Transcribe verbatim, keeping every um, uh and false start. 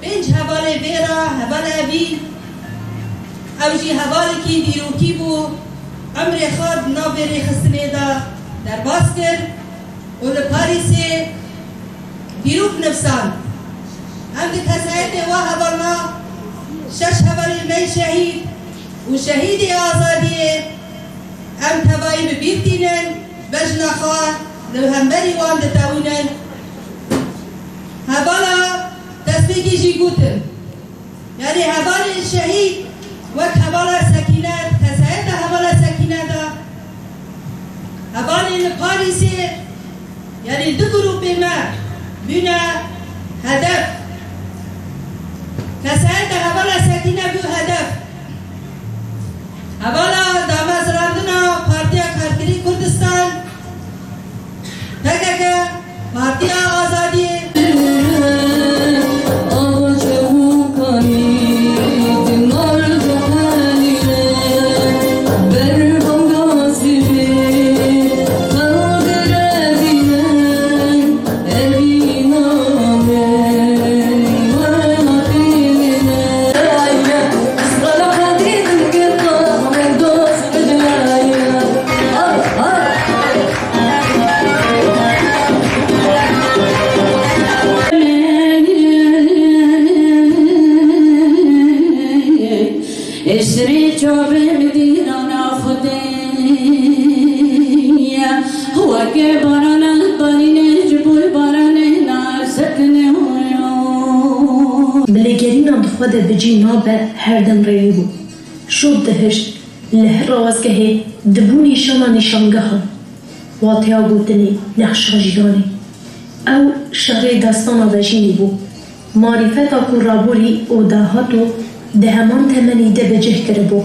Pênc hevalê vê re, heval Evîn, ew jî hevalekî dîrokî bû, emrê xwe di nav vê rêxistinê de derbas kir û li Parîsê dîrok nivîsand. Em di kesayetê wa hevalna şeş hevalên me şehîd û şehîdê azadiyê em tevayî bi bîr tînin, bejna xwe li hemberî wan ditewînin. Hevala destpêkê jî gotin, yanî hevalên şehîd wek hevala Sekîne, kesayeta hevala Sekîne de, hevalên li Parîsê, yanî du grûpê me bûne hedef. Kesayeta hevala Sekîne bû hedef. Hevala damezrandina Partiya Karkerê Kurdistan, P K K, Partiya Azadiyê, Eşrê çavê min dîrana Xwedê ye, weke barana barîne ji bo baranê nasekine. Bi lêgerîna bi xwe de bi cî nabe, her dem rêwî bû. Şop dihişt, li her rawestgehê dibû nîşana nîşangehan. Wateya gotinê nexşa jiyanê. Ew şerê destana vejînê bû. Marîfeta ku raborî û dahato di heman temenî de bi cih kiribû.